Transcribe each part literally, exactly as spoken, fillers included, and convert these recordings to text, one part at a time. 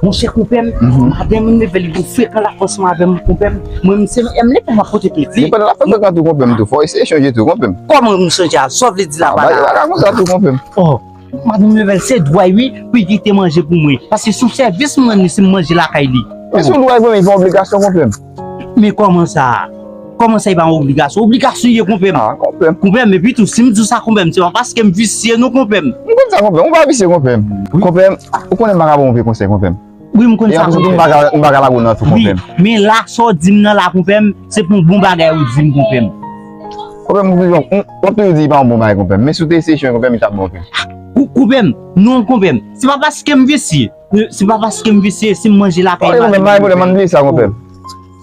Monchè konpè m, madanm m leve li vin frekan la ansanm avè m konpè m. Mwen m se M leve m ap pote plent li. Li pa la fè frekan tou konpè m tou. Fò eseye chanje tou konpè m. Kòman m chanje a? Sa w vle di la pa la? Li pa ka konsa tou konpè m. Oh, madanm leve l se dwa wi pou li kite manje pou mwen. Paske se yon sèvis m rann li si m manje lakay li. Men se yon dwa wi men li pa obligasyon konpè m. Men kòman sa? Kòman sa e pa yon obligasyon? Obligasyon ye konpè m. Ah, konpè m. Konpè m, epi tou, si m di w sa konpè m, se pa paske m visye non konpè m. M konn sa konpè m, ou pa visye konpè m. Konpè m, ou konnen m pa ka ba w yon vye konsèy konpè m. Wi, m konn sa konpè m. E anplis tou, m pa ka, m pa ka lage w nan tou konpè m. Wi, men la, sa w di m nan la konpè m, se pou yon bon bagay ou di m konpè m. Konpè m, m, m, w ap toujou di li pa yon bon bagay konpè m. Men si w te eseye chanje konpè m, li t ap bon konpè m. Konpè m, non konpè m, se pa paske m visye. Se pa paske m visye, si m manje lakay m. Ok, konpè m, pa gen pwoblèm, ann bliye sa, konpè m.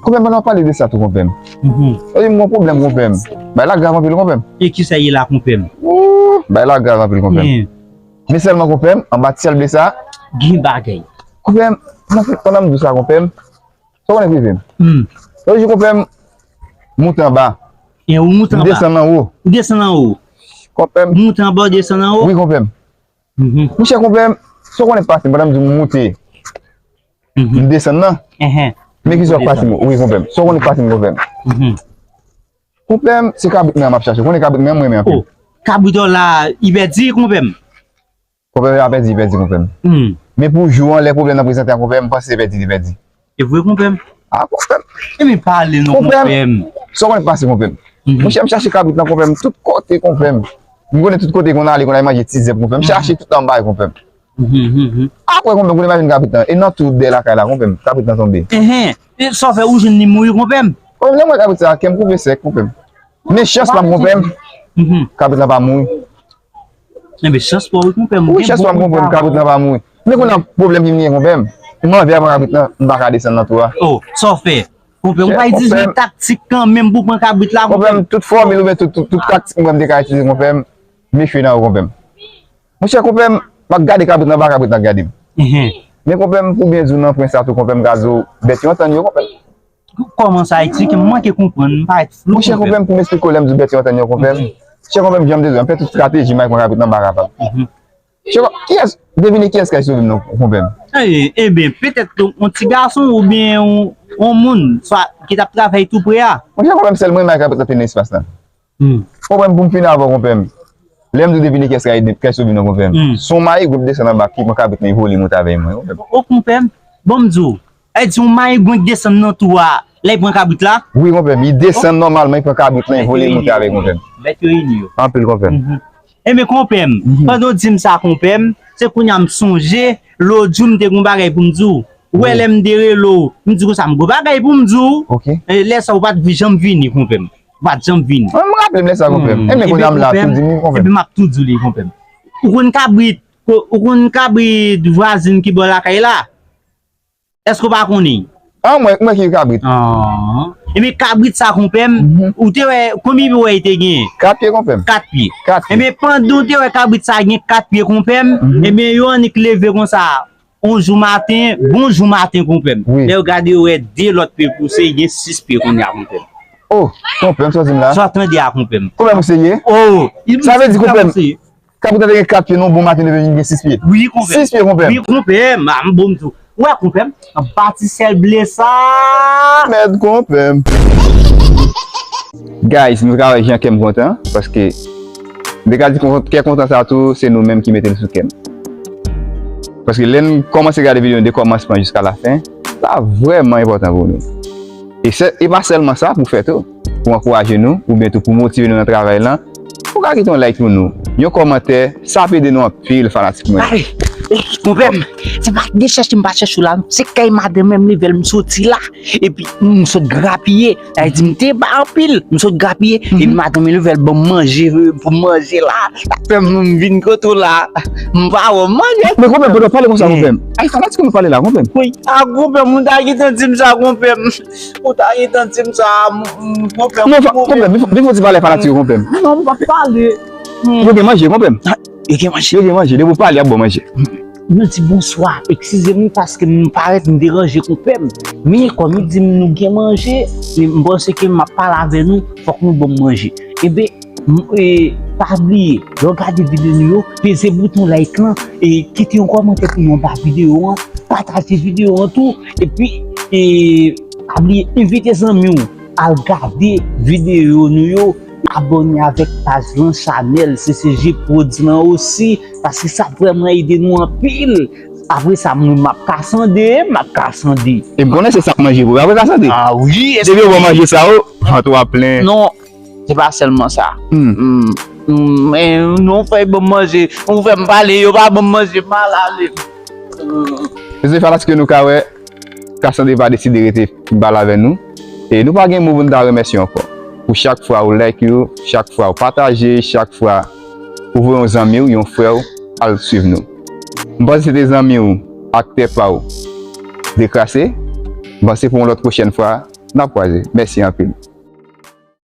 Konpè m, pandan w ap pale de sa tou, konpè m. Ou di m gon pwoblèm, konpè m. Bagay la grav anpil, konpè m. E kisa ye la, konpè m? Ooh, bagay la grav anpil, konpè m. Men sèlman, konpè m, anba ti syèl ble sa, gen bagay. Konpè m, pandan m di w sa, konpè m, sa w konnen k rive m? Yon jou, konpè m, m moute anba. M desann anwo. Ou desann anwo. Konpè m. Moute anba, ou desann anwo? Wi, konpè m. Monchè konpè m, sa w konnen k pase m pandan m di w m moute, m desann nan? Men kisa k pase m, wi konpè m. Sa w konnen k pase m konpè m? Konpè m, se kabrit mwen an m ap chache. Ou konnen kabrit mwen an m renmen anpil. Oh, kabrit ou la, li pèdi konpè m. Konpè m, li pa pèdi, li pèdi konpè m. Men pou jou an, lè pwoblèm nan prezante a konpè m, m panse se pèdi li pèdi. E vre konpè m. Ah, konpè m. Ebyen pale non konpè m. Sa w konnen k pase konpè m? Monchè, m chache kabrit lan konpè m tout kote konpè m. M konnen tout kote konn ale, konn al manje ti zèb konpè m. M chache tout anba konpè m. Apre konpè m, kounye a m al jwenn kabrit lan. E nan twou dèyè lakay la konpè m, kabrit lan tonbe. Enhen. E sa w fè ou jwenn li mouri konpè m? Konpè m, lè m wè kabrit sa, kè m koupe sèk konpè m. Men chans pa m konpè m, kabrit lan pa mouri. Enben, chans pa w wi konpè m. Wi, chans pa m konpè m, kabrit lan pa mouri. Men kounye a pwoblèm ki m genyen konpè m. M anvi pran kabrit lan, m pa ka desann nan twou a. Oh, sa w fè? Konpè m, ou pa itilize yon taktik kanmenm pou pran kabrit la konpè m. Konpè m, tout fòmil oubyen tout, tout, tout taktik konpè m te ka itilize konpè m, m echwe nan yo konpè m. Monchè konpè m, m ap gade kabrit lan, m pa kabrit lan ap gade m. Men konpè m, pou byen di w nan pwen sa tou konpè m, ka di w bèt yo antann yo konpè m. Kòman sa eksplike m? M manke konprann, m parèt flou konpè m. Monchè konpè m, pou m eksplike w lè m di w bèt yo antann yo konpè m. Monchè konpè m, jan m te di w, m fè tout estrateji m al pran kabrit lan, m pa kapab. Monchè, kiyès, devine kiyès k al sove m nan konpè m? Ebyen, petèt yon ti gason oubyen yon, yon moun swa ki t ap travay tou pre a. Monchè konpè m, sèl mwen m al kabrit lan te nan espas lan. Konpè m, pou m fini avè w konpè m. Lè m di w devine kiyès k al sove m nan konpè m. Se yon mayigwen k desann anba ki pran kabrit lan, li vole monte avè l mwen konpè m. O konpè m, bon m di w, e di yon mayigwen k desann nan twou a, lè l pran kabrit la? Wi konpè m, li desann nòmalman, li pran kabrit lan, li vole monte avè l konpè m. Bèt yo ini yo. Anpil konpè m. Enben konpè m, pandan w di m sa konpè m, se kounye a m sonje, lòt jou m te gen yon bagay pou m di w. Ou wè lè m te rele w, m di konsa m gon bagay pou m di w. Lè sa ou pa t janm vini konpè m. Ou pa t janm vini. Mwen m raple m lè sa konpè m. Enben kounye a m la tou di m wi konpè m. Enben m ap tou di w li konpè m. Ou konn kabrit, ou konn kabrit vwazin ki bò lakay la? Èske ou pa konnen? An mwen, mwen ki kabrit. Enben kabrit sa konpè m, ou te wè konbyen pye w wè li te genyen? Kat pye konpè m. Kat pye. Kat pye. Enben pandan w te wè kabrit sa gen kat pye konpè m, enben yo annik leve konsa. On jou maten, bon jou maten konpè m. Lè yo gade yo wè de lòt pye pouse, gen sis pye kounye a konpè m. Oh, konpè m, sa w di m la? Sa w tande a konpè m. Konpè m ou serye? Oh, sa vle di konpè m, kabrit lan te gen kat pye, nan bon maten leve vin gen sis pye. Wi konpè m. Sis pye konpè m. Wi konpè m, a m bon m tou. Ou wè konpè m, anba ti syèl ble sa. Mèd konpè m. Guys, nou ka wè jan kè m kontan, paske m te ka di kè kontan sa tou, se nou menm ki mete l sou kè m. Paske lè n kòmanse gade videyo de kòmansman jiska lafen, sa vrèman enpòtan pou nou. E se, e pa sèlman sa pou fè tou, pou ankouraje nou, oubyen tou pou motive nou nan travay lan, ou ka kite yon like pou nou, yon kòmantè, sa ap ede nou anpil fanatik mwen. Ay, ey, konpè m, se pa de chèche m pa chèche w la, se kay madanm mwen m leve l m soti la, epi m sot grapiye. Sa vle di m te bay anpil, m sot grapiye, epi madanm Louvel ban m manje pou m manje la. Sa fè m vin kote w la. M pa wè w manje. Men konpè m, pandan w pale konsa, konpè m. Ay, fanatik mwen pale la, konpè m. Wi, a konpè m, ou ta gentan di m sa, konpè m. Ou ta gentan di m sa, m, m, konpè m. Non, fa-, konpè m, bifo, bifo ti pale fanatik yo, konpè m. Non, m p ap pale. Yo gen manje, konpè m. Yo gen manje. Yo gen manje, depi w pale, y ap ba w manje. Nou di bonswa, eskize m paske m parèt m deranje konpè m. Men kòm li di m nou gen manje, e m panse ke m ap pale avè nou, fòk nou ban m manje. Enben, m, e, Pa bliye, lè w gade videyo nou yo, peze bouton like lan, e kite yon kòmantè pou nou anba videyo an, pataje videyo an tou, epi e, pa bliye envite zanmi w al gade videyo nou yo, abòne avèk paj lan, chanèl C C G Prodz lan osi, paske sa ap vrèman ede nou anpil. Apre sa, mwen, m ap kasande, m ap kasande. E m konnen se sa k manje pou yo. Apre kasande. Ah wi, depi yo bon manje sa yo, vant w ap plen. Non, se pa sèlman sa. Hmm. Hmm. Hmm, men non, fè yo ban m manje. Ou fè m pale, yo pa ban m manje, m al ale. Hmm. Mezanmi, fanatik yo, nou ka wè, Kasande pa deside rete bal avè nou. E nou pa gen mo pou n ta remèsye ankò. Pou chak fwa ou like yo, chak fwa ou pataje, chak fwa ou voye yon zanmi w, yon frè w al swiv nou. M panse se te zanmi w, aktè pa w, Dekrase. M panse pou yon lòt pwochèn fwa, n ap kwaze. Mèsi anpil.